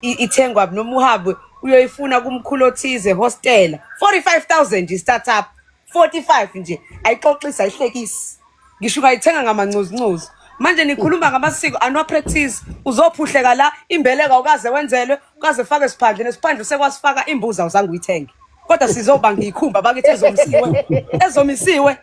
Ithengwa noma uhambe uyoyifuna kumkhulu othize hostela 45000 nje startup 45 nje ayixoxisi ayihlekisi ngisho ungayithenga ngamancozuncozu. Manje nikhuluma ngamasiko anwa-practice, uzophuhleka la imbeleko awukaze wenzelwe, ukaze fake siphandle nesiphandle sekwasifaka imbuzi awuzange uyithenge, kodwa sizoba ngiyikhumba bakithi ezomisiwe ezomisiwe.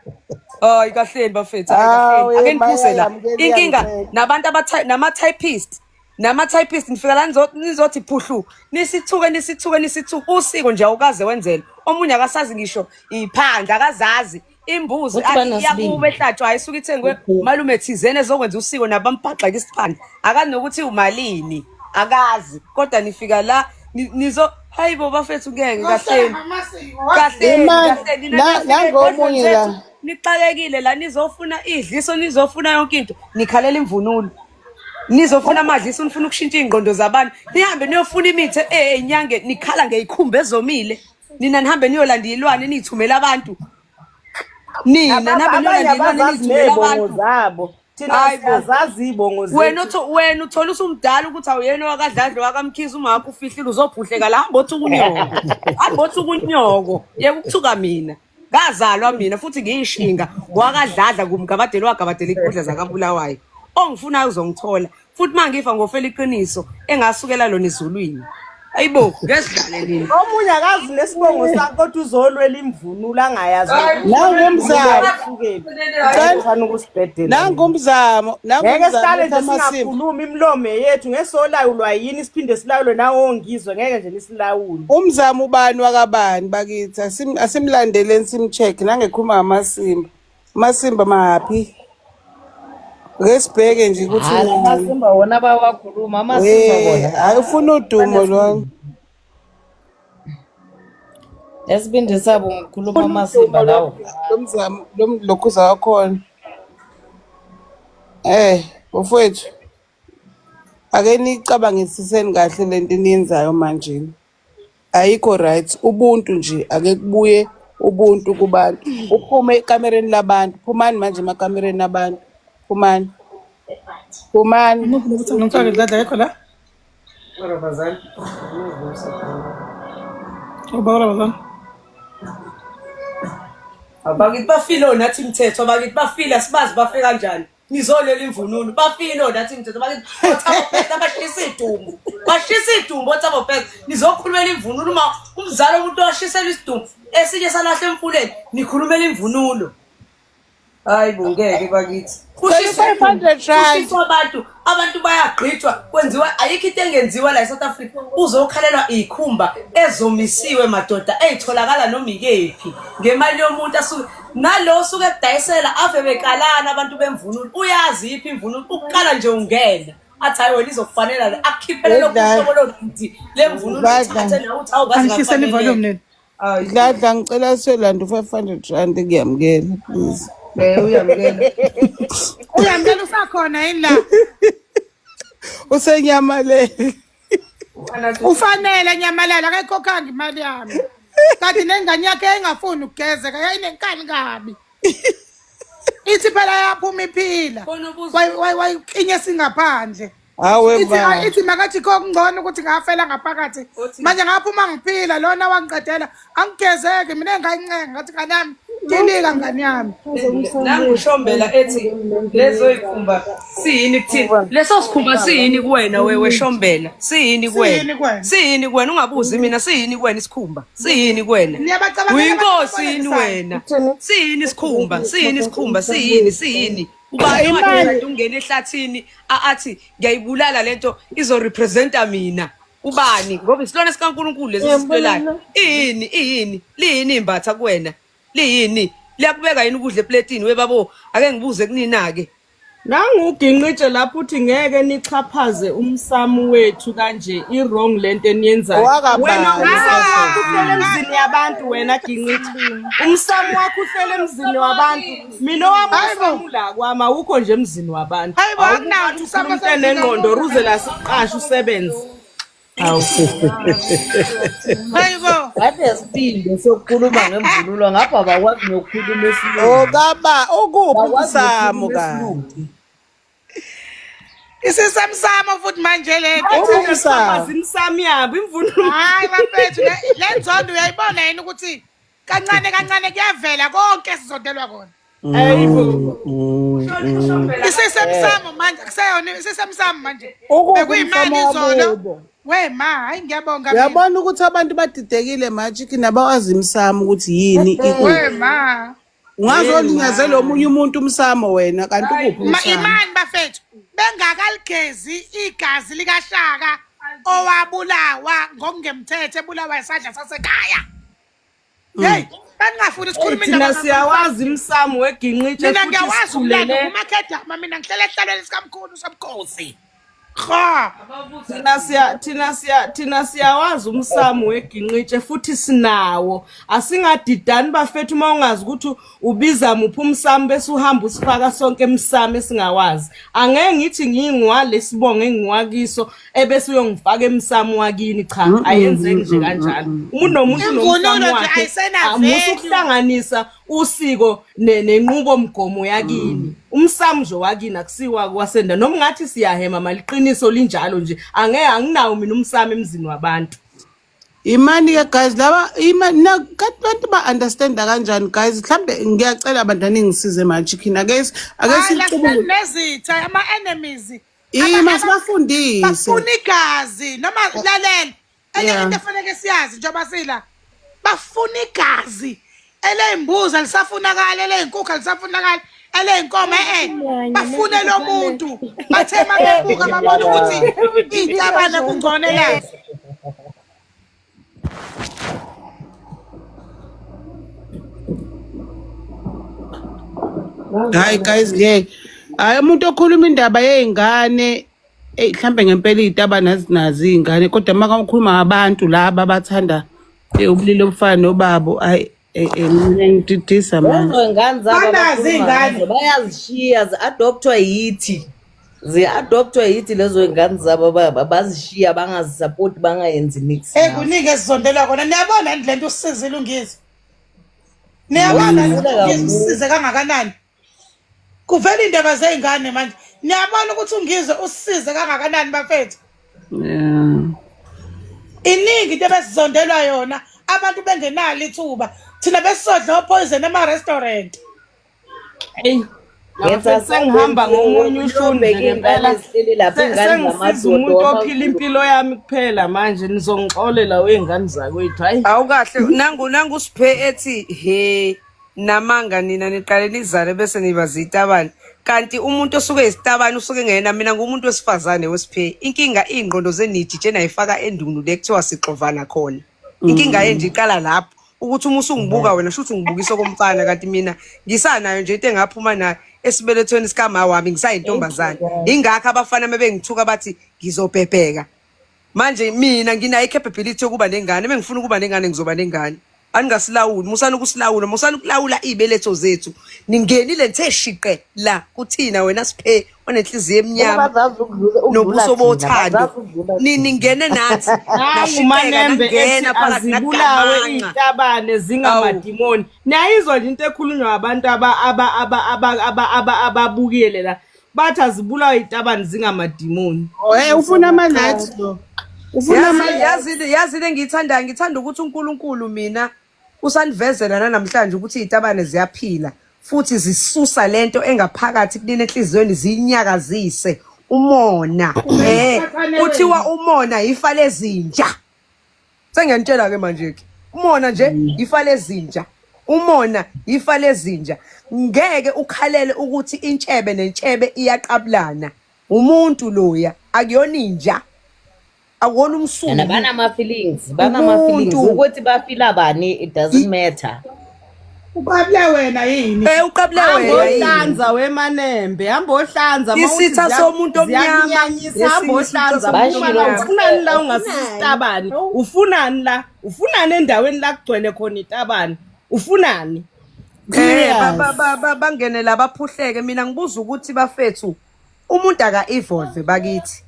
Hayi kahleni bafethu, hayi kahleni, ake niphuse la inkinga nabantu nama-typist nama-typist nifika la nizothi phuhlu nisithuke nisithuke nisithuke usiko nje awukaze wenzele omunye akasazi ngisho iphandla akazazi imbuzi. Uthi banesibindi. Iyakuba ehlatshwayo isuke ithengwe malume thizeni ezokwenza usiko nabamphaxa isiphandla akazi nokuthi umalini akazi, kodwa nifika la nizo hayi bo bafethu, ngeke kahleni kahleni. Imali- Kahleni nina niyofika nangomunye ey'godlweni la. zethu, nixakekile la nizofuna idliso nizofuna yonke into nikhalela imvunulo nizofuna amadliso nifuna ukushintsha iy'ngqondo zabantu nihambe niyofuna imithi ey'nyange nikhala ngey'khumba ezomile nina nihambe niyolanda iy'lwane niy'thumele abantu nina nihambe Abanye niyolanda iy'lwane abazazi niy'thumele ney'bongo abantu. zabo, thina Hayi bo. siyazazi iy'bongo Wena zethu. wena uthola usumdala ukuthi awuyena owakadladla wakamkhize uma wakho ufihlile uzophuhleka la hamba othuka unyoko hamba othuka unyoko yeka ukuthuka mina ngazalwa mina futhi ngiyishinga wakadladla kumgabadeli wagabadela ikudla zakabulawayo ongifunayo uzongithola futhi uma ngifa ngofela iqiniso engasukela lona ezulwini. Ayibo, ngesidlale nini. Omunye akazi nesibongo sakhe kodwa uzolwela imvunulo angayazi. Nangumzamo. Ufana ukusibhedela. Nangumzamo. Ngeke Nangumzamo sihlale nje uthi amasimba. Singakhulumi imilomo yethu ngesolawulwa yini siphinde silawulwe nawongizwe ngeke nje nisilawule. Umzamo ubani wakabani bakithi asimlandeleni simcheck nangekhuluma ngamasimba. Amasimba mahaphi. Ake sibheke nje ukuthi Hayi, amasimba wona bawakhuluma amasimba Eh, bona. hayi ufuna udumo lona. Esibindi sabo ngokukhuluma amasimba lawo. Lo mzamo lo lokhuza wakhona. Eh, bafowethu. Ake nicabangisiseni kahle lento eniyenzayo manje. Ayikho right, ubuntu nje ake kubuye ubuntu kubantu. Uphume ekamereni labantu, phumani manje emakamereni abantu. Phumani. Phumani. Nomfake Dladla akekho la. Ubaba Ramazani. Abakithi bafile onathi mthetho, abakithi bafile asibazi bafe kanjani. Nizolela imvunulo bafile onathi mthetho bakithi oThabo Best abashisa idumbu bashisa idumbu oThabo Best nizokhulumela imvunulo uma umzali womuntu washisela isidumbu esinye salahle emfuleni nikhulumela imvunulo. Hayi bo ngeke bakithi. Kushiswa 500 rand. Kushiswa abantu, abantu bayagqitshwa, kwenziwa ayikho into engenziwa la eSouth Africa. Uzokhalelwa ikhumba ezomisiwe madoda eyitholakala noma ikephi ngemali yomuntu asuke nalo osuke ekudayisela ave bekalana abantu bemvunulo uyazi yiphi imvunulo ukuqala nje ungena athi hayi wena izokufanela le akukhiphele lokhu Dladla. uhlobo lodidi lemvunulo Dladla. uthathe nawe uthi awu ngaze Anihliseni ngakufaneleka. ivolume nini. Hayi. Dladla ngicela siyolanda u-500 rand ngiyamukela please. Eh uyamukela. Uyamukela usakhona yini la? Usenyamalele. Ufanele nyamalala akayikhokhanga imali yami. Kanti nengane yakhe yayingafuni ukugezeka yayinenkani kabi. Ithi phela yaphuma iphila. Khona ubuza Wayiklinye singaphandle. Hawe Ithi ma. ithi makathi kokungcono ukuthi ngafela ngaphakathi. Othi- Manje ngaphuma ngiphila lona wangiqedela angigezeki mina engayincenga ngathi ngane yami tilika ngane yami. Nangushombela ethi lezo yikhumba siyini kuthina leso sikhumba siyini kuwena wewe shombela siyini Siyini kuwena kuwena? siyini kuwena ungabuzi mina siyini kuwena isikhumba siyini kuwena Niyabacabangela uyinkosi abantu yini ababolekisayo. wena siyini isikhumba siyini isikhumba siyini siyini ubani Imali. owathi ungena ehlathini athi ngiyayibulala lento izorepresenta mina ubani ngoba isilwane sikaNkulunkulu lesi sisilwelayo iyini iyini liyini imbatha kuwena liyini liyakubeka yini ukudla epletini webabo ake ngibuze kunina ke. Nanguginqitshe lapho uthi ngeke nixhaphaze umsamo wethu kanje i-wrong lento eniyenzayo. Owakabani? Wena umsamo wakho uhlele emzini yabantu wena Ginqitshe. Umsamo wakho uhlele emzini wabantu. Mina owami Hayibo. umsamo la kwami awukho nje emzini wabantu. Hayibo, akunawo Awukuthi umsamo ukhuluma into osemzini enengqondo womuntu. ruze la siqashe usebenze. Hawu. Hayibo. Banesibindi sokukhuluma ngemvunulo ngapha abakwazi nokukhuluma isilungu. Okaba ukuphi Bakwazi umsamo nokukhuluma kanti? isilungu. Isisemsamo futhi manje le nto. Umsamo. Imsamo yabo imvunulo. Hayi bafethu le nzondo uyayibona yini ukuthi kancane kancane kuyavela konke esizondelwa kona. Ayibo. Isisemsamo manje akuseyona isisemsamo manje. Ukuphi Bekuyimali umsamo izolo. wakubo? We ma, hayi ngiyabonga mina. Uyabona ukuthi abantu badidekile manje kina bawazi imsamo ukuthi yini We ikuphi. ma. Ungazolinyazela omunye umuntu umsamo wena kanti ukuphi Ma umsamo? imani bafethu bengakaligezi igazi likaShaka owabulawa ngokungemthetho ebulawa isandla sasekhaya. Hey, bengingafuni sikhulume Thina indaba siyawazi imsamo weginqitshe Mina futhi ngiyawazi umlando sikhulele. kumakhedama mina ngihlele ehlalweni sikamkhulu sobukhosi. Ha! Thina siyawazi umsamo weginqitshe futhi sinawo. Asingadidani bafethu uma ungazi ukuthi ubiza muphi umsamo bese uhamba usifaka sonke emsamo esingawazi. Angeke ngithi ngingwale sibonge engiwakiso ebese uyongifaka emsamo wakini, cha, ayenzeki nje kanjalo. Umuntu nomuntu Imvunulo nomsamo nje wakhe. ayisena Amusa value. ukuhlanganisa usiko nenqubo mgomo yakini. Umsamo nje wakini akusiwa kwasenda noma ungathi siyahema maliqiniso linjalo nje. Angeke anginawo mina umsamo emzini wabantu. Imani ke guys laba imani na kanti abantu ba understand kanjani guys mhlambe ngiyacela abantu aningisize manje khina ake ake Hayi la sicubungule nezitha ama enemies. ima sibafundise Bafuna igazi noma lalela. Enye Yeah. into efanele siyazi njengoba sila. Bafuna igazi. Eleyimbuzi lisafunakala, eleyinkukhu lisafunakala, eleyinkomo eh. Bafune lo muntu. Bathe mabebuka babona ukuthi intabane kungcono lazo. Hayi guys ngeke hayi umuntu okhuluma indaba yey'ngane eyi mhlambe ngempela iy'tabane azinazo iy'ngane kodwa uma ukhuluma ngabantu laba abathanda ubulili obufana nobabo hayi mina ngididisa manje. Lezo ngane zabo Banazo abakhuluma iy'ngane. ngazo bayazishiya zi-adoptwa yithi. Zi-adoptwa yithi lezo ngane zabo bazishiya bangazisapoti bangayenzi nix. Hey kuningi esizondelwa kona. Niyabona yini lento usizile ungizwe. Niyabona yini Ngizwe ukuthi ungizwe usisize kangakanani? Kuvela indaba zey'ngane manje. Niyabona ukuthi ungizwe usisize kangakanani bafethu. Yeah. Iningi into ebesizondelwa yona abantu bengenalo ithuba. Thina besisodla opoison ema-restaurant. Hey. Ngenza Sengihamba ngomunye ushuni nje ngempela. ezihleli lapha iy'ngane Sengisiza zamadoda umuntu ophila impilo yami kuphela manje nizongixolela wey'ngane zakwethu hayi. Awukahle nangu Siphe ethi he namanga nina niqale nizale bese niba zitabane. Kanti umuntu osuke isitabane usuke ngena mina ngumuntu wesifazane weSiphe. Inkinga ingqondo zenijije nayifaka endunu le kuthiwa sixovana khona. Inkinga yenje iqala lapho ukuthi uma usungibuka wena shuthi ungibukisa okomfana kanti mina ngisanayo nje into engaphuma nayo esibelethweni sikama wami ngisayintombazane. Ingakho abafana mebengithuka bathi ngizobhebheka. Manje mina nginayo i-capability yokuba nengane, mengifuna ukuba nengane ngizoba nengane. Aningasilawuli, musani ukusilawula, musani ukulawula iy'beletho zethu. Ningenile nithe shiqe la kuthina wena Siphe onenhliziyo emnyama Bazazi ukudlula nobuso thina, bothando. bazazi ukudlula thina. Ningene nathi Nangu nashiqeka uManembe ethi nangena phakathi azibulawe nagamanxa. iy'tabane zingamadimoni. Niyayizwa nje into ekhulunywa abantu ababukile la. Bathi azibulawe iy'tabane zingamadimoni. Oh, hey ufuna ama-likes lo. Ufuna ama Yazi le ngiyithandayo, ngithanda ukuthi uNkulunkulu mina usanivezela nanamhlanje ukuthi iy'tabane ziyaphila futhi zisusa lento engaphakathi kunina enhliziyweni ziyinyakazise umona. Kuthiwa umona ifa lezinja. Sengiyanitshela ke manje ke. Umona nje ifa lezinja. Umona ifa lezinja. Ngeke ukhalele ukuthi intshebe nentshebe iyaqabulana. Umuntu loya akuyona inja. Akuwona umsuku. And banama-feelings, banama-feelings. Umuntu. Ukuthi bafila bani, it doesn't matter. Uqabule wena yini? Uqabule Hamba wena yini? ohlanza wemanembe, hamba ohlanza. Uma uthi Isitha somuntu omnyama, ziyanyanyisa, hamba nesinye isitha ohlanza. somuntu Phuma la, omnyama. ufunani la ungasisi isitabane? Ufunani la? Ufunani endaweni la kugcwele khona itabane? Ufunani? Bangene la baphuhleke. Mina ngibuza ukuthi bafethu umuntu aka evolve bakithi.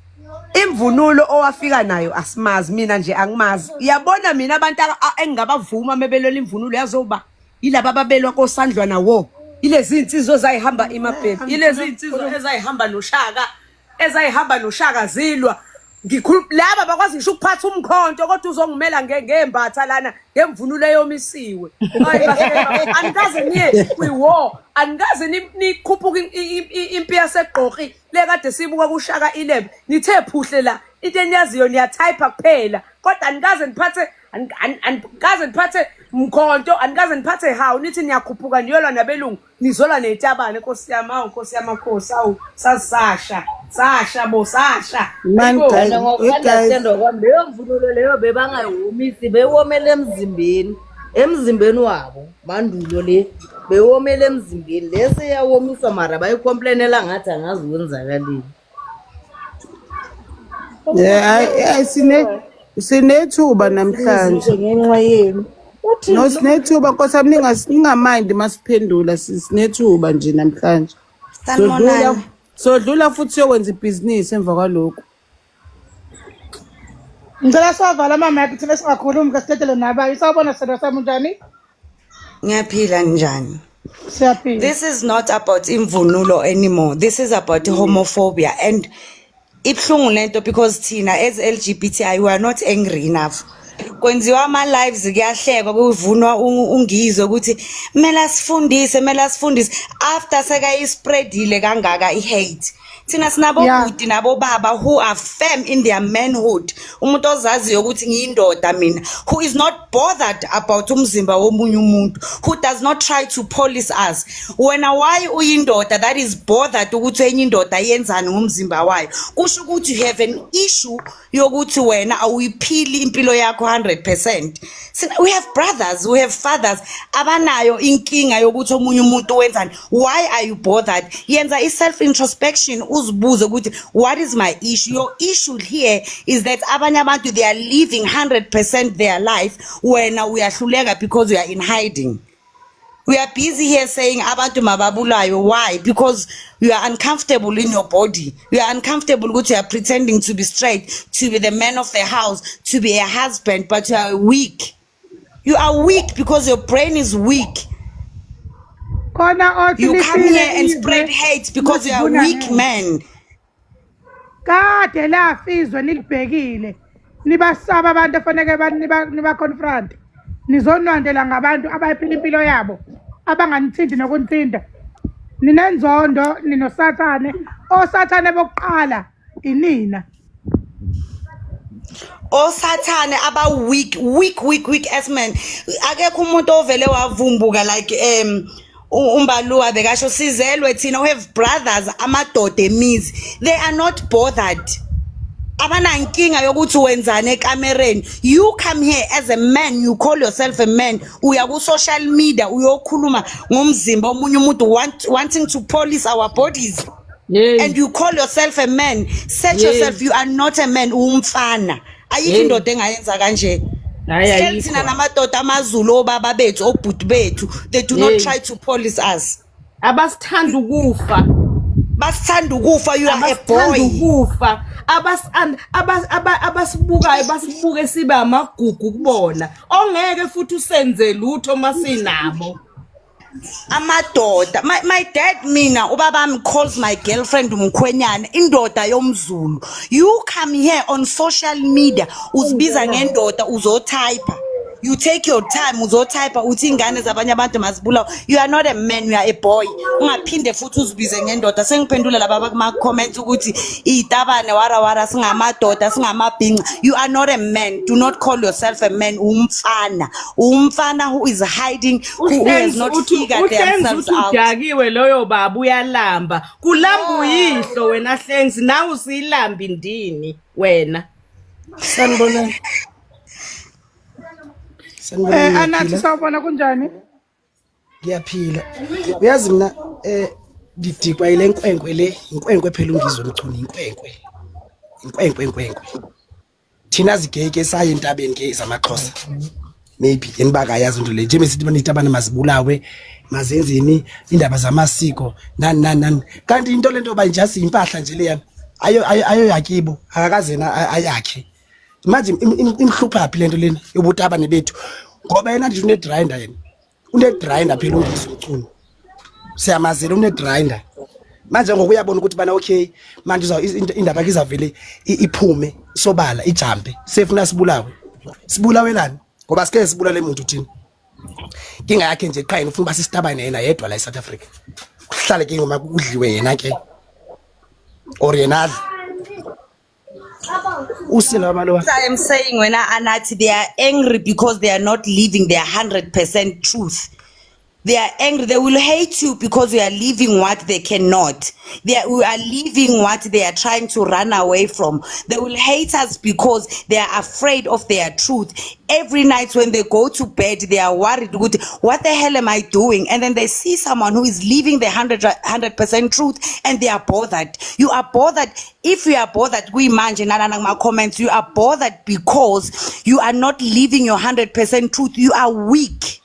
Imvunulo owafika nayo asimazi, mina nje angimazi. Uyabona mina abantu engingabavuma mebelola imvunulo yazoba yilaba ababelwa kosandlwana wo. Ilezi insizwa ezayihamba imabhebhe. Ilezi insizwa ezayihamba noShaka. ezayihamba noShaka zilwa. Ngikhulu laba bakwazi ngisho ukuphatha umkhonto kodwa uzongimela ngembatha lana ngemvunulo eyomisiwe. Hayi bahle, anikaze niye kwi-war, anikaze nikhuphuke impi yaseGqokri le kade sibuka kuShaka iLembe. Nithe phuhle la, into eniyaziyo niyathayipha kuphela kodwa anikaze niphathe anikaze niphathe mkhonto, anikaze niphathe hawu, nithi niyakhuphuka niyolwa nabelungu, nizolwa nezitabane. Nkosi yami, awu Nkosi yamakhosi, awu sasasha sasha bo sasha. Man, Ayibo. guys, Mina ngoku-understanda kwami leyo mvunulo leyo bebangayiwomisi, bewomele emzimbeni, emzimbeni wabo mandulo le bewomele emzimbeni, le seyawomiswa mara bayicomplainela ngathi angazi kwenzakaleni. Yeah, hayi hayi, sinethuba namhlanje. Ngenxa yenu. Uthi No, sinethuba Nkosi yami, ningamind masiphendula, sinethuba nje namhlanje. Sodlula Sanibonani. sodlula futhi siyokwenza ibhizinisi emva kwalokho. Ngicela siwavala ama-mic thina singakhulumi ke sidedele nabayo. Sawubona sithando sami, unjani? Ngiyaphila, njani? Siyaphila. This is not about imvunulo anymore. This is about homophobia and ibhlungu lento because thina as LGBTI we are not angry enough. Kwenziwa ama lives, kuyahlekwa, kuvunwa ungizwe ukuthi kumele asifundise, kumele asifundise after sekayispreadile kangaka i-hate. Thina sinabo bhuti nabo baba who are firm in their manhood. Umuntu ozaziyo ukuthi ngiyindoda mina, who is not bothered about umzimba womunye umuntu, who does not try to police us. Wena why uyindoda that is bothered ukuthi enye indoda yenzani ngomzimba wayo? Kusho ukuthi you have an issue yokuthi wena awuyiphili impilo yakho 100%. We have brothers, we have fathers abanayo inkinga yokuthi omunye umuntu wenzani. Why are you bothered? Yenza i-self introspection, uzibuze ukuthi what is my issue. Your issue here is that abanye abantu, they are living 100% their life, wena uyahluleka because you are in hiding. We are busy here saying abantu mababulayo. Why? Because you are uncomfortable in your body. You are uncomfortable ukuthi you are pretending to be straight, to be the man of the house, to be a husband, but you are weak. You are weak because your brain is weak. Khona othi You come lifile here and izwe, spread hate because you are lisivuna weak ngeke. men. Kade lafa izwe nilibhekile, nibasaba abantu efaneke niba confront, nizonwandela ngabantu abayiphila impilo yabo abanganithinti nokunithinta. Ninenzondo, ninosathane, osathane bokuqala inina. Osathane aba weak, weak, weak, weak as men. Akekho umuntu ovele wavumbuka like umbaluwa bekasho sizelwe thina. We have brothers, amadoda emizi, they are not bothered, abanankinga yokuthi wenzani ekamereni. You come here as a man, you call yourself a man, uya ku-social media uyokhuluma ngomzimba omunye umuntu, wanting to police our bodies. Hey. And you call yourself a man. Set Yeah. yourself, you are not a man, umfana. Ayikho Yeah. indoda engayenza kanje. Hayi, Sihleli ayikho. thina namadoda amaZulu, obaba bethu, obhuti bethu, they do not Yeah. try to police us. Abasithanda ukufa. Basithanda ukufa. You are a Abasithanda boy. ukufa. Abasibukayo basibuke sibe amagugu kubona, ongeke futhi usenze lutho masinabo. Amadoda, my dad, mina ubabami calls my girlfriend umkhwenyana, indoda yomZulu. You come here on social media, uzibiza ngendoda, uzotype, you take your time uzotype uthi ingane zabanye abantu mazibulawa. You are not a man, you are a boy. Ungaphinde futhi uzibize ngendoda. Sengiphendula laba kuma-comments ukuthi iyitabane warawara, singamadoda, singamabhinca. You are not a man. Do not call yourself a man. Umfana, umfana who is hiding, who has not figured Uhlenzi themselves uthi out. Udakiwe loyo baba, uyalamba, kulamba uyihlo wena Hlenzi, nawe usiyilambi ndini wena. Sanibonani. Sanibonani. Anathi. Ngiyaphila. Sawubona, kunjani? Ngiyaphila. Uyazi mina ngidikwa ile nkwenkwe le, inkwenkwe phela uNgizwe Mchunu inkwenkwe. Inkwenkwe inkwenkwe. Thina zigay ke saye entabeni ke zamaXhosa. Maybe yena bakayazi into le. Njengoba sithi banitabana mazibulawe, mazenzeni indaba zamasiko nani nani nani. Kanti into lento ba just impahla nje leyana. Ayo ayo ayo yakibo, akakaze na ayakhe. Manje imhlupha phi lento lena yobutabane bethu? Ngoba yena nje une-grinder, yena une-grinder phela uNgizwe Mchunu, siyamazela une-grinder. Manje ngoku uyabona ukuthi bana okay, manje indaba yakhe izavele iphume sobala, ijampe. Sefuna sibulawe. Sibulawelani? Ngoba sike sibulale umuntu thina. Inkinga yakhe nje qha yena ufuna uba sisitabane yena yedwa la eSouth Africa. Kuhlale ke ngoma kudliwe yena ke. Or yena adle. Usile baba. I am saying when I anathi, they are angry because they are not living their 100% truth. They are angry. They will hate you because you are living what they cannot. We are living what they are trying to run away from. They will hate us because they are afraid of their truth. Every night when they go to bed, they are worried, what the hell am I doing? And then they see someone who is living the 100% truth and they are bothered. You are bothered. If you are bothered, we manage my comments. You are bothered because you are not living your 100% truth. You are weak.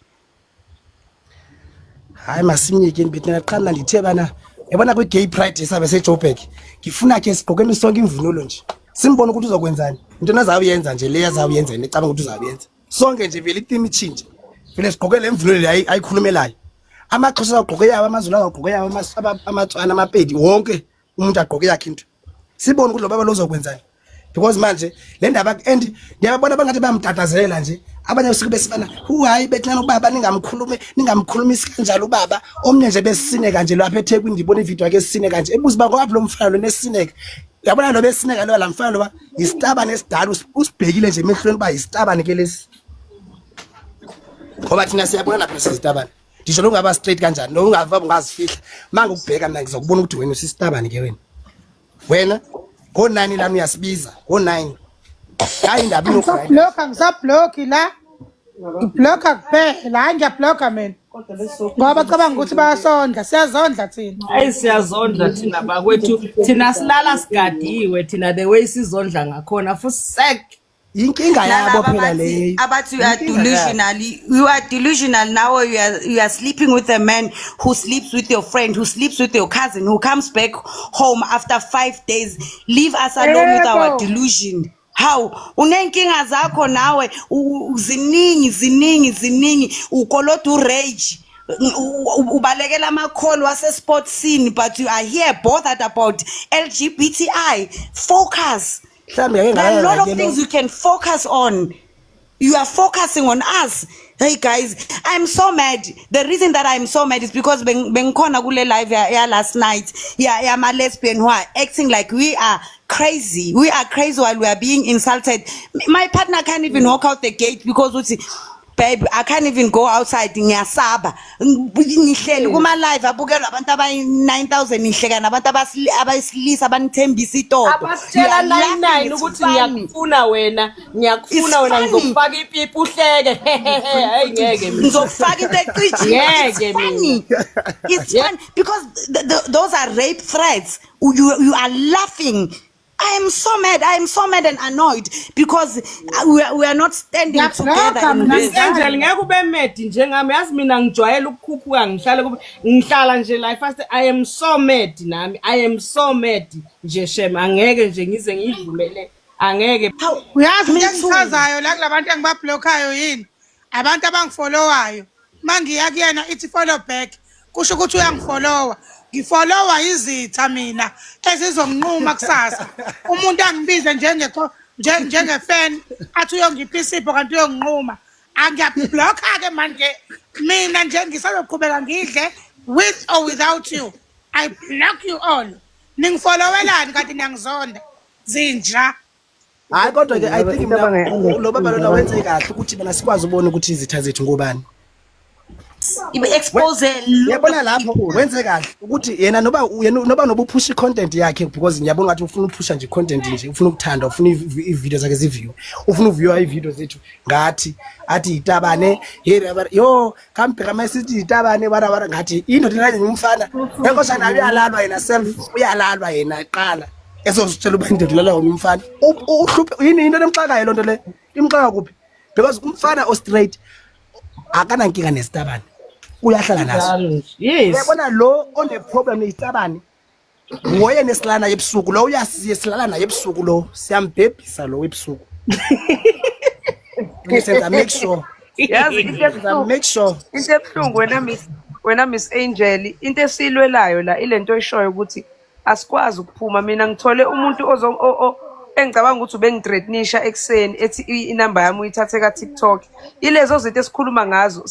Hayi, masimyekeni bethina qha. Mna ndithe bana yabona kwi-gay pride esabe seJoburg, ngifuna ke sigqokeni sonke imvunulo nje, simbone ukuthi uzokwenzani, into azawuyenza nje le azawuyenza yena ecabanga ukuthi uzawuyenza. Sonke nje vele i-theme itshintshe, vele sigqoke le mvunulo le ayikhulumelayo. AmaXhosa azawugqoke yawo, amaZulu azawugqoke yawo, amaTswana, amaPedi, wonke umuntu agqoke yakhe into, sibone ukuthi lo baba lo uzokwenzani, because manje le ndaba and ngiyabona bangathi bayamtatazela nje. Abanye usuke besibana hu, hayi bethina ubaba, ningamkhulumi, ningamkhulumisi kanjalo ubaba. Omnye nje besineka nje lapha eThekwini, ndibona ividiyo yakhe esineka nje, ebuza uba ngowaphi lo mfana lo nesineka. Uyabona lo besineka lo, la mfana lo yisitabane esidala, usibhekile nje emehlweni uba yisitabane ke lesi, ngoba thina siyabona lapha sizitabane. Ndisho nongaba straight kanjani, nongava ungazifihla, mangukubheka mina ngizokubona ukuthi wena usisitabane ke wena. Wena ngo-9 lami uyasibiza ngo-9, hayi indaba inokugranda. Angisablokha, angisablokhi la, ngiblokha kuphela. Hayi, ngiyablokha mina ngoba bacabanga ukuthi bayasondla. Siyazondla thina. Hayi, siyazondla thina bakwethu. Thina silala sigadiwe thina, the way sizondla ngakhona fusek. Inkinga yabo Nalaba phela abathi leyo. abathi you are Inkinga yabo. delusional, you are delusional. Now you are sleeping with a man who sleeps with your friend, who sleeps with your cousin, who comes back home after 5 days. Leave us alone with our delusion. How unenkinga zakho nawe, ziningi, ziningi, ziningi. Ukoloda urage, ubalekela ama-call wase-sport scene, but you are here bothered about LGBTI. Focus. Mhlawumbe ngake There are a lot of ngalala ke lo. things you can focus on. You are focusing on us. Hey guys, I'm so mad. The reason that I'm so mad is because bengikhona kule live ya last night. Yeah, my lesbian who are acting like we are crazy. We are crazy while we are being insulted. My partner can't even walk out the gate because uthi, "Babe, I can't even go outside, ngiyasaba." Ngihleli kuma live abukelwa abantu abayi 9000, ngihleka nabantu abayisilisa abanithembisa itoto. Abakutshela 99 ukuthi ngiyakufuna wena, ngiyakufuna wena, ngizokufaka ipipi, uhleke. Hayi, ngeke mina. Ngizokufaka into ecijile. It's Ngeke mina. funny, it's funny because those are rape threats. You are laughing. I am so mad. I am so mad and annoyed because we are not standing together in this. Angel, ngeke ube mad njengami. Yazi mina ngijwayele ukukhuphuka, ngihlale kube ngihlala nje la fast. I am so mad nami. I am so mad nje, shem. Angeke nje ngize ngiyivumele, angeke. Uyazi into engichazayo la kulabantu engibablokhayo yini? Abantu abangifollowayo, uma ngiya kuyena ithi follow back, kusho ukuthi uyangifollowa. Ngifollowa izitha mina ezizonginquma kusasa. Umuntu angibize njenge-fan athi uyongipha isipho kanti uyonginquma. Angiyablokha-ke manje mina nje, ngisazoqhubeka ngidle with or without you. I block you all. Ningifollowelani kanti niyangizonda, zinja? Hayi, kodwa ke I think mina lo baba lona wenze kahle ukuthi bana sikwazi ubona ukuthi izitha zethu ngobani. Expose. Yabona lapho wenze kahle ukuthi yena noba yena noba noba uphusha i-content yakhe, because ngiyabona ngathi ufuna uphusha nje i-content nje, ufuna ukuthanda, ufuna i-video zakhe ziview, ufuna uviewa i-video zethu, ngathi athi itabane hey yo kambheka masithi itabane bara bara, ngathi indoda kanye umfana enkosana uyalalwa yena self, uyalalwa yena qala esozitshela uba indoda ilalwa umfana. Uhluphe yini? Into emxakayo lonto le imxaka kuphi? Because umfana o straight akanankinga nesitabane, uyahlala naso. Uyabona lo one problem nesitabane ngoye nesilala naye ebusuku, lo uyasiye silala naye ebusuku, lo siyambhebhisa lo ebusuku. Senza make sure. Yazi into Senza ebuhlungu make sure. Into ebuhlungu wena, miss. Wena Miss Angel, into esiyilwelayo la ilento oyishoyo ukuthi asikwazi ukuphuma. Mina ngithole umuntu ozo engicabanga ukuthi ubengithreatenisha ekuseni ethi inamba yami uyithathe ka-TikTok. Ilezo zinto esikhuluma ngazo.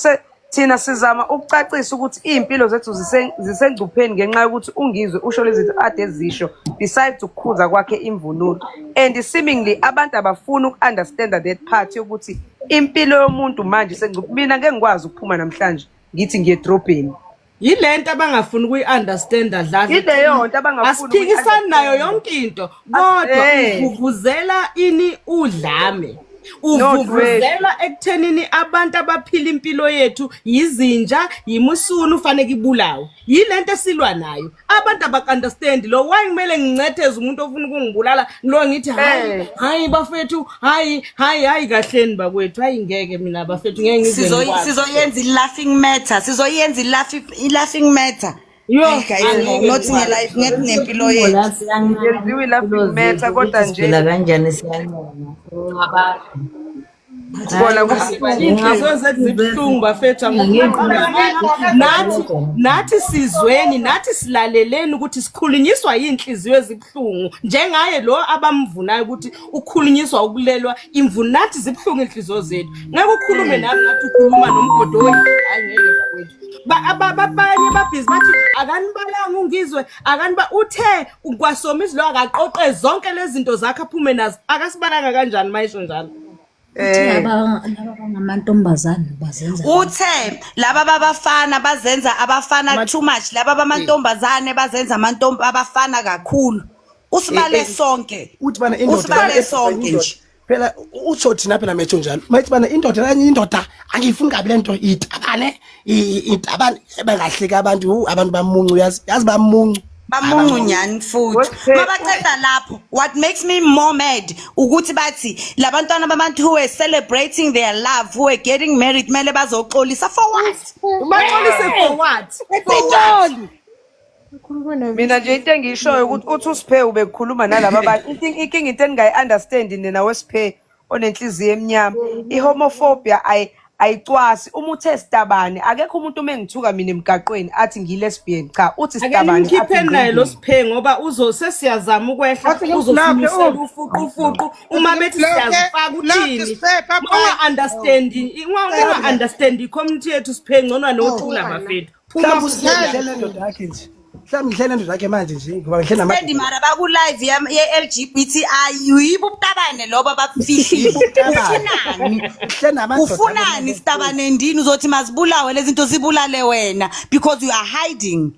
Thina sizama ukucacisa ukuthi iy'mpilo zethu zisengcupheni ngenxa yokuthi uNgizwe usho lezi zinto ade ezisho besides ukukhuza kwakhe imvunulo. And seemingly abantu abafuni uku-understanda that part yokuthi impilo yomuntu manje isengcupheni. Mina ngeke ngikwazi ukuphuma namhlanje ngithi ngiye edrobheni. Yilento abangafuni ukuyi-understanda Dladla. Yileyo nto abangafuni Asiphikisani nayo ukuyi-understanda. yonke into kodwa uvuvuzela ini udlame. Uvuvuzela ekuthenini abantu abaphila impilo yethu yizinja, yimusunu fanele ibulawe. Yilento esilwa nayo. Abantu abaka-understand lo why kumele ngincetheze umuntu ofuna ukungibulala lo ngithi hayi hayi bafethu hayi hayi hayi kahleni bakwethu hayi ngeke mina bafethu ngeke ngize ngikwazi. Sizoyenza i-laughing matter, sizoyenza i-laughing matter. Yo, Hey guys, angeke not ngikwazi. nge-life, ngethi nempilo yethu. Yenziwe i-laughing matter kodwa nje Siphila kanjani siyancama. kona kubuhlungu. Iy'nhliziyo zethu zibuhlungu bafethu angifuni nathi nathi sizweni nathi silaleleni ukuthi sikhulunyiswa yiy'nhliziyo ezibuhlungu njengaye lo abamvunayo ukuthi ukhulunyiswa ukulelwa imvu nathi zibuhlungu iy'nhliziyo zethu ngeke ukhulume nami ngathi ukhuluma nomgodoyi hayi ngeke bakwethu abanye babhizi bathi akanibalanga uNgizwe akaniba uthe kwaSomizi lo akaqoqe zonke lezi zinto zakhe aphume nazo akasibalanga kanjani mayisho njalo. Uthe laba bangamantombazane bazenza Uthe laba babafana bazenza abafana too much, laba bamantombazane bazenza amantombi abafana kakhulu. Usibale sonke. Uthi bana indoda Usibale sonke nje. Phela utsho thina phela metsho njalo. Mayithi bana indoda kanye indoda angiyifuni kabi lento itabane itabane bangahleka abantu abantu bamuncu yazi yazi bamuncu. Bamuncu nyani futhi. Mabaqeda lapho what makes me more mad ukuthi bathi labantwana babantu who were celebrating their love who were getting married kumele bazoxolisa for what? Baxolise for what? For what? Mina nje into engiyishoyo ukuthi uthi uSiphe ubekhuluma nalaba bantu inkinga into engingayi-understand nina weSiphe onenhliziyo emnyama i-homophobia ayicwasi uma uthe sitabane akekho umuntu uma engithuka mina emgaqweni athi ngiyi-lesbian cha uthi Ake sitabane athi nimkhipheni naye lo ngqingili. Siphe ngoba uzo sesiyazama ukwehla Athi ngimblocke, uzosimisela oh. ufuqufuqu uma bethi Ngimblocke, siyazifaka block uthini Siphe, bye bye. unga-understand unga-understand i-community yethu Siphe ngcono nothula bafethu phuma Mhlawumbe futhi la. usihlele nendoda yakhe nje. Mhlawumbe ngihlele nendoda yakhe manje nje ngoba ngihlele Stendi namadoda. mara baku live ye-LGBTI yibo ubutabane lobo ababufihlile. Ubutabane. Ufunani? Ngihlele namadoda. Ufunani sitabane ndini uzothi mazibulawe lezi zinto zibulale wena because you are hiding.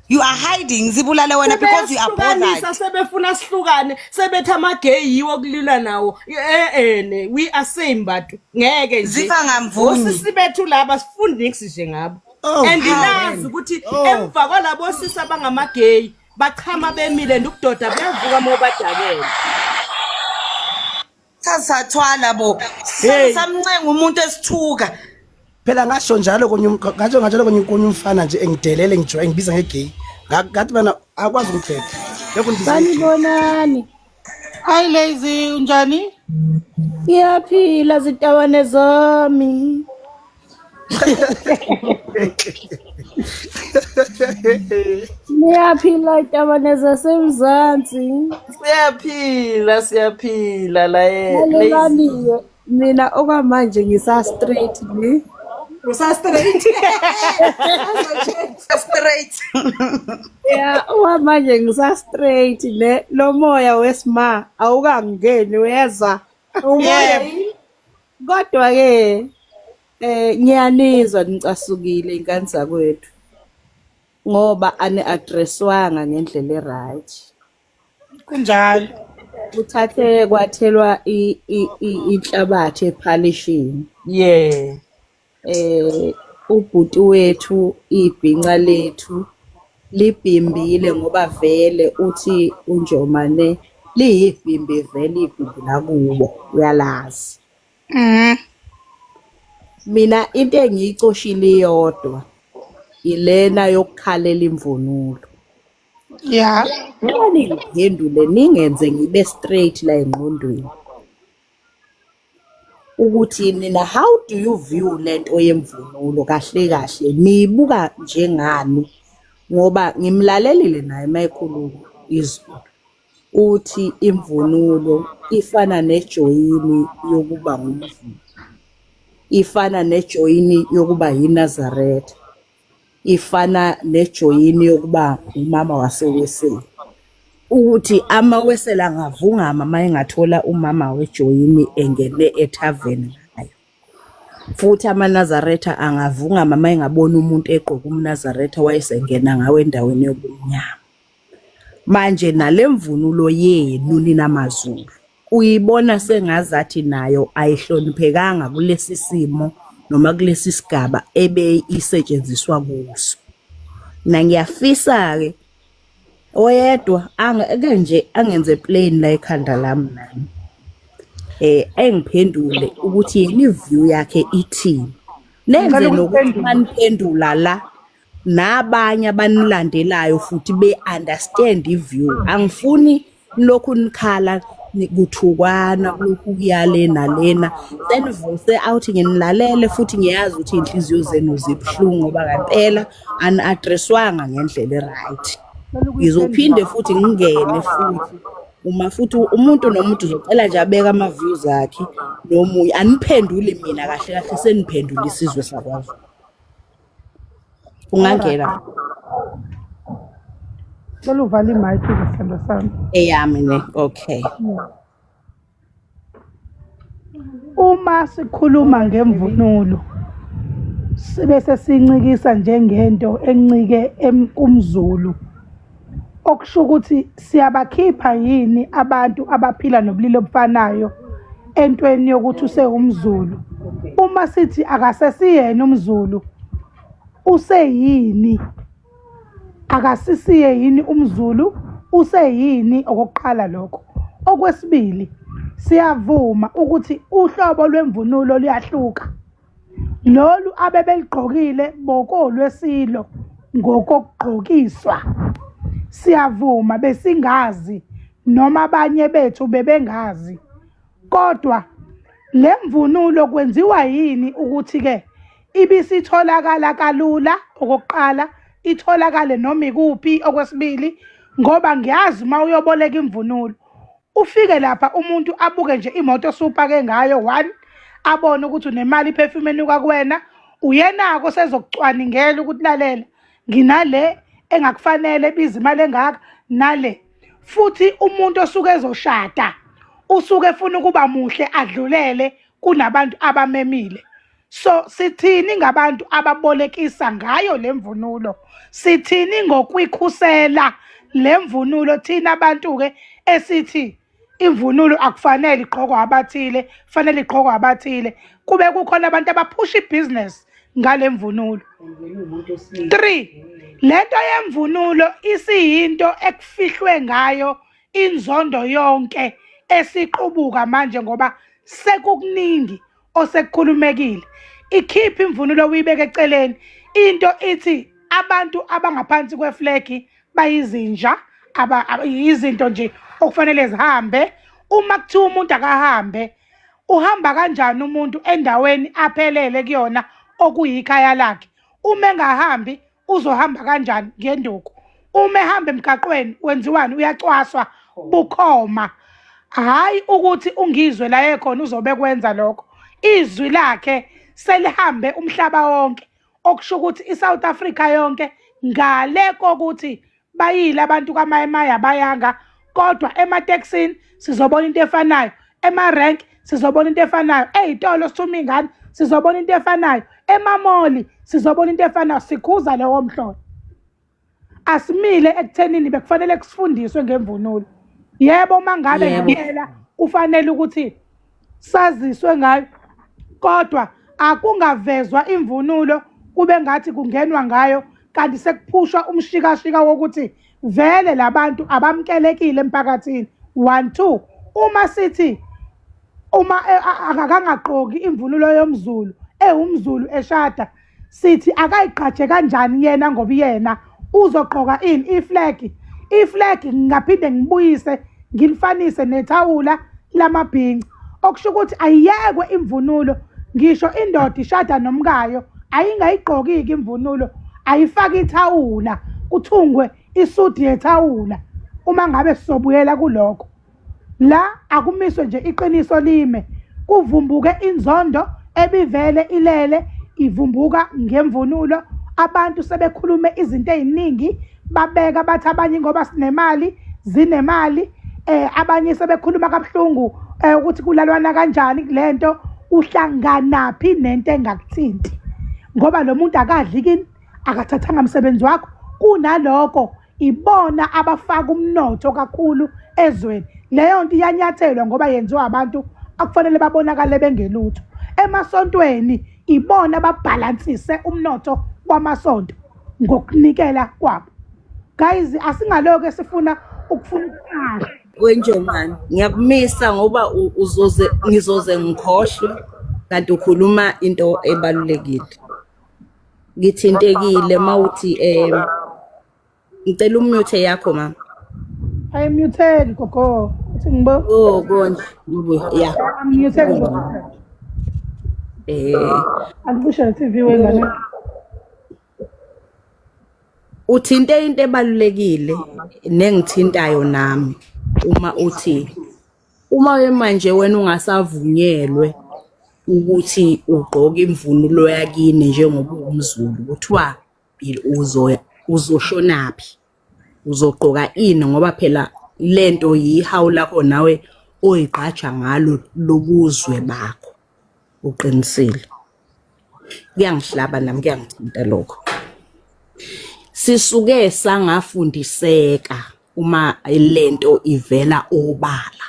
You are hiding zibulale wena because you are bothered. Sebeyasihlukanisa sebefuna sihlukane sebethi ama-gay yiwo okulilwa nawo eh we are same bantu ngeke nje Zifa ngamvumi. Osisi bethu laba sifundi nix nje ngabo Oh, and nazi ukuthi emva kwalabo sisi abangama-gay bachama bemile and ubudoda buyavuka uma ubadakele. Sasathwala bo. Hey. Samncenga umuntu esithuka. Phela ngasho njalo konye ngasho njalo konye konye umfana nje engidelele ngijoye ngibiza ngegay. Ngathi bana akwazi ukubheka. Lokho ngibiza ngegay. Sanibonani. Hi Lazy, unjani? Ngiyaphila zitabane zami. Niyaphila itabane zasemzansi. Siyaphila siyaphila la Lazy. Lalelani-ke mina okwamanje ngisa straight ne. Usa straight. Straight. Ya okwamanje ngisa straight ne lo moya wesima awukangeni uyeza. Umoya Kodwa ke ngiyanizwa nicasukile ingane zakwethu ngoba ani addresswanga ngendlela e-right. Kunjalo. Kuthathe kwathelwa inhlabathi ephalishini. Yeah. Ubhuti wethu ibhinca lethu libhimbile ngoba vele uthi uNjomane liyibhimbi vele ibhimbi lakubo uyalazi. Mina into engiyicoshile iyodwa ilena yokukhalela imvunulo. Yeah. Ngicela ningiphendule ningenze ngibe straight la engqondweni. Ukuthi nina how do you view lento yemvunulo kahle kahle niyibuka njengani ngoba ngimlalelile naye mayekhuluma izolo uthi imvunulo ifana nejoyini yokuba ngumZulu ifana nejoyini yokuba yiNazaretha ifana nejoyini yokuba umama waseWeseli ukuthi amaweseli angavungama uma engathola umama wejoyini engene ethaveni ngayo futhi amaNazaretha angavungama uma engabona umuntu egqoka umNazaretha wayesengena ngawo endaweni yobumnyama. Manje nale mvunulo yenu nina maZulu uyibona sengazathi nayo ayihloniphekanga kulesi simo noma kulesi sigaba ebe isetshenziswa kuso. Na ngiyafisa-ke oyedwa ake nje angenze plain la ekhanda lami nami engiphendule ukuthi yena i-view yakhe ithini. Nenze nokuthi maniphendula la nabanye abanilandelayo futhi be-understand i-view. Angifuni lokhu nikhala kuthukwana kulokhu kuyale nalena senivuse out nginilalele futhi ngiyazi ukuthi iy'nhliziyo zenu zibuhlungu ngoba ngempela ani-addresswanga ngendlela e-right. Ngizophinde futhi ngingene futhi uma futhi umuntu nomuntu uzocela nje abeke ama-views akhe nomunye aniphenduli mina kahle kahle seniphendula isizwe sakwaZulu. Ungangena. Cela uvale imayikhi sithandwa sami. Eyami ne. Okay. Uma sikhuluma ngemvunulo sibe sesincikisa njengento encike kumZulu okusho ukuthi siyabakhipha yini abantu abaphila nobulili obufanayo entweni yokuthi usewumZulu. Uma sithi akasesiyena umZulu useyini? Akasisiye yini umZulu useyini okokuqala lokho. Okwesibili, siyavuma ukuthi uhlobo lwemvunulo luyahluka. Lolu abebeligqokile bokolwesilo ngokokugqokiswa. Siyavuma besingazi noma abanye bethu bebengazi kodwa le mvunulo kwenziwa yini ukuthi-ke ibisitholakala kalula okokuqala itholakale noma ikuphi okwesibili ngoba ngiyazi uma uyoboleka imvunulo ufike lapha umuntu abuke nje imoto osupake ngayo one abone ukuthi unemali iperfume enuka kuwena uyenako sezokucwaningela ukuthi lalela nginale engakufanele ebiza imali engaka nale futhi umuntu osuke ezoshada usuke efuna ukuba muhle adlulele kunabantu abamemile so sithini ngabantu ababolekisa ngayo le mvunulo sithini ngokwikhusela le mvunulo thina abantu-ke esithi imvunulo akufanele igqokwa abathile fanele igqokwa abathile kube kukhona abantu abaphusha ibhizinesi ngale mvunulo 3 lento yemvunulo isiyinto ekufihlwe ngayo inzondo yonke esiqubuka manje ngoba sekukuningi osekukhulumekile ikhiphe imvunulo uyibeke eceleni into ithi abantu abangaphansi kweflegi bayizinja izinto nje okufanele zihambe uma kuthiwa umuntu akahambe uhamba kanjani umuntu endaweni aphelele kuyona okuyikhaya lakhe uma engahambi uzohamba kanjani ngenduku uma ehamba emgaqweni wenziwani uyacwaswa bukhoma hhayi ukuthi ungizwe la ekhona uzobe kwenza lokho izwi lakhe selihambe umhlaba wonke okusho ukuthi iSouth Africa yonke ngale kokuthi bayile abantu kamayemaya abayanga kodwa ematekisini sizobona into efanayo emarenki sizobona into efanayo ey'tolo sithuma iy'ngane sizobona into efanayo emamoli sizobona into efanayo sikhuza lowo mhlolo asimile ekuthenini bekufanele kusifundiswe ngemvunulo yebo uma ngabe ngempela kufanele ukuthi saziswe ngayo kodwa akungavezwa imvunulo kube ngathi kungenwa ngayo kanti sekuphushwa umshikashika wokuthi vele labantu abamkelekile emphakathini 1 2 uma sithi uma e, akangagqoki imvunulo yomZulu ewumZulu eshada sithi akayigqaje kanjani yena ngoba yena uzogqoka ini iflag iflag ngingaphinde ngibuyise ngilifanise nethawula lamabhinca Okusho ukuthi ayiyekwe imvunulo ngisho indoda ishada nomkayo ayingayigqoki-ke imvunulo ayifake ithawula kuthungwe isudi yethawula uma ngabe sizobuyela kulokho. La akumiswe nje iqiniso lime kuvumbuke inzondo ebivele ilele ivumbuka ngemvunulo abantu sebekhulume izinto eziningi babeka bathi abanye ngoba sinemali zinemali eh abanye sebekhuluma kabuhlungu eh, ukuthi kulalwana kanjani kulento uhlanganaphi nento engakuthinti ngoba lo muntu akadli kini akathathanga msebenzi wakho kunaloko ibona abafaka umnotho kakhulu ezweni leyo nto iyanyathelwa ngoba yenziwa abantu akufanele babonakale bengelutho emasontweni ibona ababhalansise umnotho wamasonto ngokunikela kwabo guys asingaloku esifuna ukufuna ukuqala Wenjomani ngiyakumisa ngoba uzoze ngizoze ngikhohlwe kanti ukhuluma into ebalulekile ngithintekile mawuthi um ngicela umute yakho mama ayimuteli gogo uthi ngibo oh konje ngibo ya amuteli gogo eh andikusho TV wengane uthinte into ebalulekile nengithintayo nami uma uthi uma manje wena ungasavunyelwe ukuthi ugqoke imvunulo yakini njengoba uwumZulu kuthiwa uzoshonaphi uzogqoka ini ngoba phela lento yihawu lakho nawe oyigqaja ngalo lobuzwe bakho uqinisile kuyangihlaba nami kuyangithinta lokho sisuke sangafundiseka uma lento ivela obala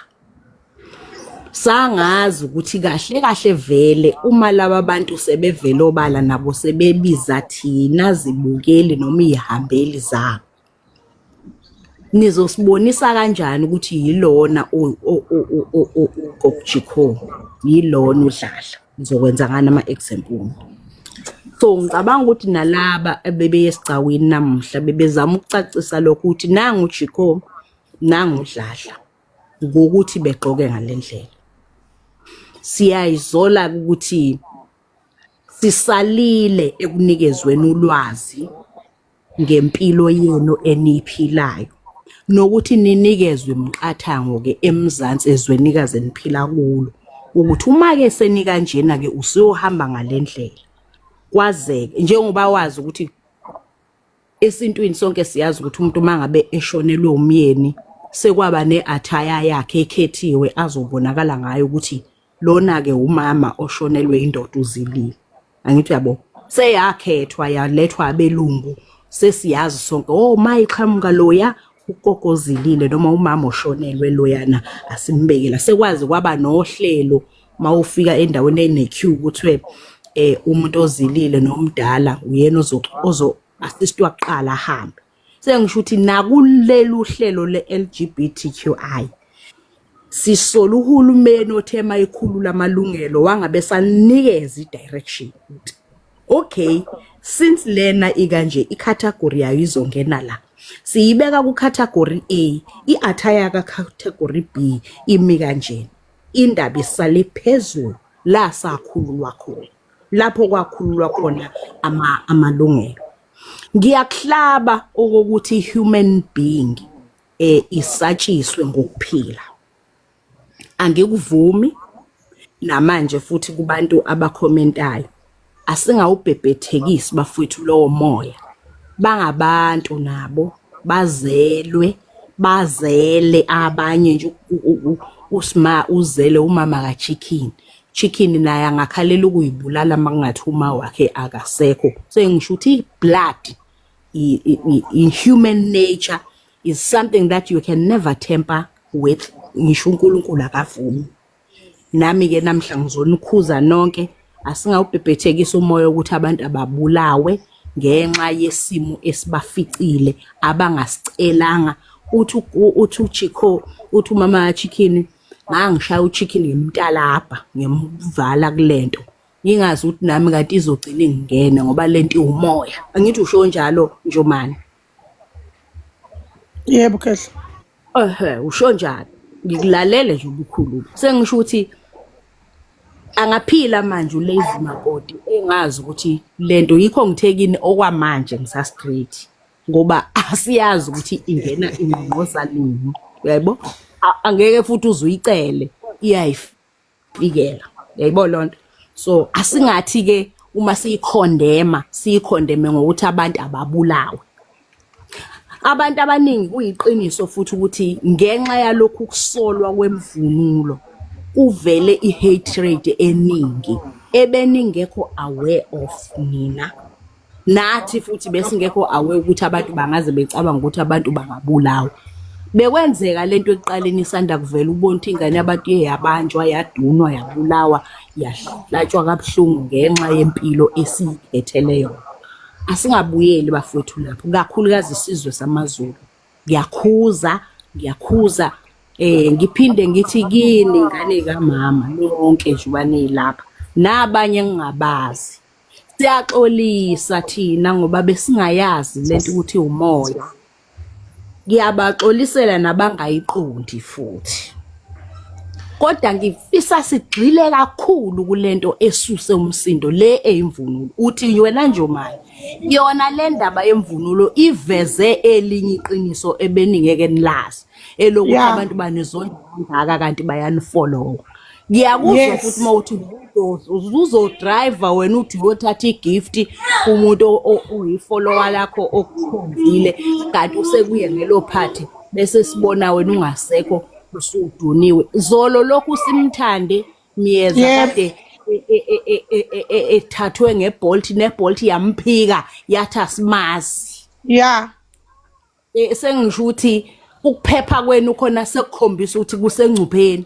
sangazi ukuthi kahle kahle vele uma laba bantu sebevele obala nabo sebebiza thina zibukeli noma izihambeli zabo nizosibonisa kanjani ukuthi yilona uGogojikho yilona uDladla nizokwenza ngani ama-example so ngicabanga ukuthi nalaba ebebeye esigcawini namuhla bebezama ukucacisa lokho ukuthi nangu uJikho nangu uDladla ngokuthi begqoke ngale ndlela siyayizola ukuthi sisalile ekunikezweni ulwazi ngempilo yenu eniyiphilayo nokuthi ninikezwe imiqathango ke eMzansi ezwenikazi eniphila kulo ukuthi uma ke senikanjena ke usuyohamba ngalendlela kwazeke njengoba wazi ukuthi esintwini sonke siyazi ukuthi umuntu uma ngabe eshonelwe umyeni sekwaba ne-attire yakhe ekhethiwe azobonakala ngayo ukuthi lona-ke umama oshonelwe indoda uzilile angithi uyabo seyakhethwa yalethwa abelungu sesiyazi sonke oh mayiqhamuka loya ugogo ozilile noma umama oshonelwe loyana asimbekela sekwazi kwaba nohlelo mawufika endaweni ene-queue kuthiwe eh umuntu ozilile nomdala uyena ozo ozo assistwa kuqala ahambe sengisho ukuthi nakulelu hlelo le-LGBTQI sisola uhulumeni othe mayikhulula amalungelo wangabe sanikeza i-direction ukuthi okay since lena ikanje i-category yayo izongena la siyibeka ku-category A i-attire ka-category B imi kanjena indaba isale phezulu la sakhululwa khona lapho kwakhululwa khona amalungelo ngiyakuhlaba okokuthi human being eh isatshiswe ngokuphila angikuvumi namanje futhi kubantu abakhomentayo asingawubhebhethekisi bafowethu lowo moya bangabantu nabo bazelwe bazele abanye nje usma uzele umama kachicken chicken naye angakhalela ukuyibulala makungathi uma wakhe akasekho sengisho ukuthi blood in human nature is something that you can never tamper with ngisho uNkulunkulu akavumi nami ke namhla ngizonikhuza nonke asingawubhebhethekisa umoya ukuthi abantu ababulawe ngenxa yesimo esibaficile abangasicelanga uthi uthi uChikho uthi umama kaChicken ngangishaya uChicken ngemtalabha ngimvala kulento ngingazi ukuthi nami kanti izogcina ingene ngoba lento iwumoya angithi usho njalo Njomane Yebo khehla. Ehhe usho njalo. Ngikulalele nje ubukhuluma. Sengisho ukuthi Angaphila manje uLazy Makoti engazi ukuthi lento yikho ngithe kini okwamanje ngisa straight ngoba asiyazi ukuthi ingena ingqongqoza nini uyaybo angeke futhi uzuyicele iyayifikela uyaybo lonto so asingathi ke uma siyikhondema siyikhondeme ngokuthi abantu ababulawe Abantu abaningi kuyiqiniso futhi ukuthi ngenxa yalokhu kusolwa kwemvunulo kuvele i-hatred eningi ebeningekho aware of nina nathi futhi besingekho aware ukuthi abantu bangaze becabanga ukuthi abantu bangabulawa bekwenzeka lento ekuqaleni isanda kuvela ubona ukuthi ingane yabantu iye yabanjwa yadunwa yabulawa yahlatshwa kabuhlungu ngenxa yempilo esiyikhethele yona Asingabuyeli bafowethu lapho kakhulukazi isizwe samaZulu. Ngiyakhuza, ngiyakhuza eh ngiphinde ngithi kini ngane kamama nonke nje ubanilapha nabanye engingabazi. Siyaxolisa thina ngoba besingayazi lento ukuthi umoya. Ngiyabaxolisela nabangayiqondi futhi. Kodwa ngifisa sigxile kakhulu kulento esuse umsindo le eyimvunulo. Uthi wena Njomane, yona le ndaba yemvunulo iveze elinye iqiniso ebeningeke nilazi elokuthi abantu banizonda kangaka kanti bayanifollowa. Ngiyakuzwa futhi uma uthi uzodriver wena uthi uyothatha igift kumuntu oyifollower lakho okukhonzile kanti usekuye ngelo phathi bese sibona wena ungasekho usuduniwe zolo lokhu simthande miyeza kade ethathwe ngebolt nebolt yamphika yathi asimazi yeah sengisho ukuthi ukuphepha kwenu khona sekukhombisa ukuthi kusengcupheni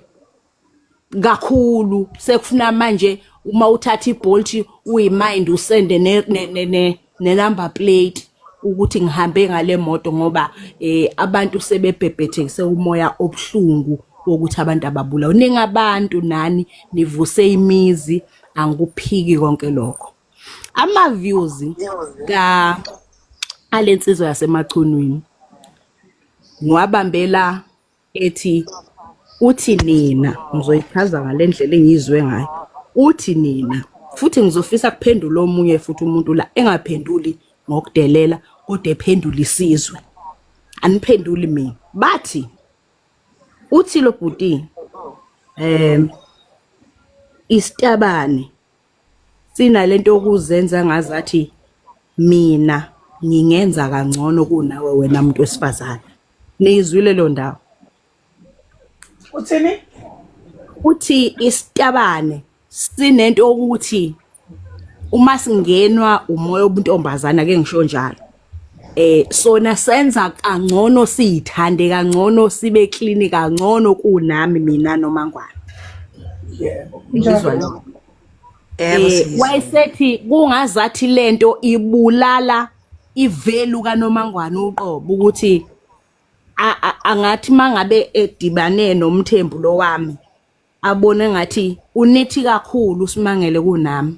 kakhulu sekufuna manje uma uthatha ibolt uyimind usende ne ne ne, ne number plate ukuthi ngihambe ngale moto ngoba eh abantu sebebhebhethekise umoya obuhlungu wokuthi abantu ababulawa ningabantu nani nivuse imizi angikuphiki konke lokho ama views ka alensizwa yasemachunwini ngiwabambela ethi uthi nina ngizoyichaza ngale ndlela engiyizwe ngayo uthi nina futhi ngizofisa kuphendula omunye futhi umuntu la engaphenduli ngokudelela kodwa ephendula isizwe aniphenduli mina bathi uthi lo bhuti isitabane sinalento yokuzenza ngazathi mina ngingenza kangcono kunawe wena muntu wesifazane niyizwile leyo ndawo uthini uthi isitabane sinento ukuthi uma singenwa umoya obuntombazana ke ngisho njalo eh sona senza kangcono siyithande kangcono sibe clean kangcono kunami mina nomangwane yebo ngizwa lokho Yebo eh siyizwa. wayesethi kungazathi lento ibulala ivelu kaNomangwane uqobo ukuthi angathi mangabe edibane nomthembu lo wami abone ngathi unithi kakhulu usimangele kunami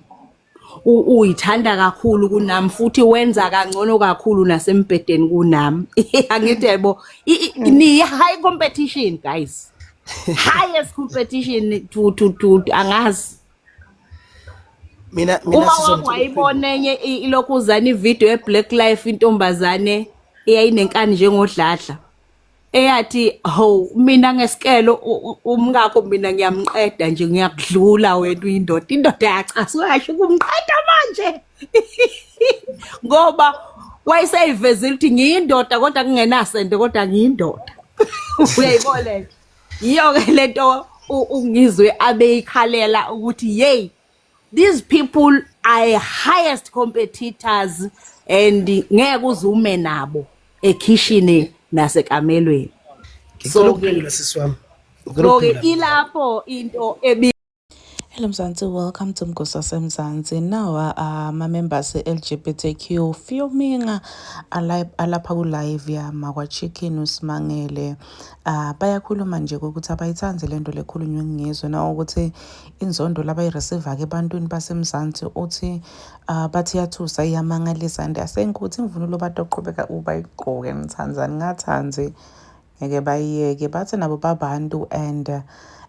uyithanda kakhulu kunami futhi wenza kangcono kakhulu nasembhedeni kunami angithi yebo ni high competition guys highest competition to to to angazi mina mina uma sizomthola wake wayibona enye ilokhuzana ivideo ye-black life intombazane eyayinenkani njengodladla eyathi ho mina ngesikelo umkakho mina ngiyamqeda nje ngiyakudlula wena uyindoda indoda yacasuka yasho kumqeda manje ngoba wayeseyivezile ukuthi ngiyindoda kodwa kungenasende kodwa ngiyindoda uyayibona lento yiyo-ke lento ungizwe abeyikhalela ukuthi yeyi these people are highest competitors and ngeke uzume nabo ekhishini nasekamelweni ngicela ukuphendula sisi wami ngicela so ke ukuphendula ilapho into ebi Hello Mzansi, welcome to Mgosi waseMzansi. Now ama-members e-LGBTQ fuming alapha ku-live yama kwa-Chicken uSimangele. Bayakhuluma nje ukuthi abayithandi lento lekhulunywe ngizwe na ukuthi inzondo labayireceive-ke ebantwini baseMzansi uthi bathi iyathusa iyamangalisa and asenkuthi imvunulo batoqhubeka ubayigqoke nithandzani ngathandzi ngeke bayiyeke bathi nabo babantu and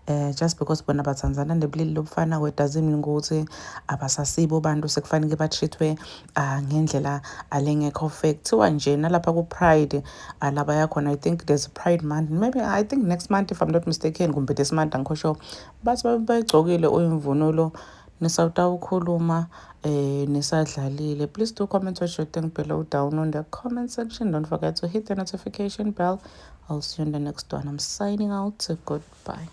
Just because bona bathandzana nebulili lobufana it doesn't mean ukuthi abasasibo bantu, sekufanele ba-treat-we ngendlela alengekho fair. Kuthiwa nje nalapha ku-Pride labaya khona, I think there's a Pride Month, maybe I think next month, if I'm not mistaken, kumbe this month, angikho sure. Bathi babe bayigcokile uyimvunulo, nisawutawukhuluma nisadlalile. Please do comment what you think below down on the comment section. Don't forget to hit the notification bell. I'll see you in the next one. I'm signing out. Goodbye.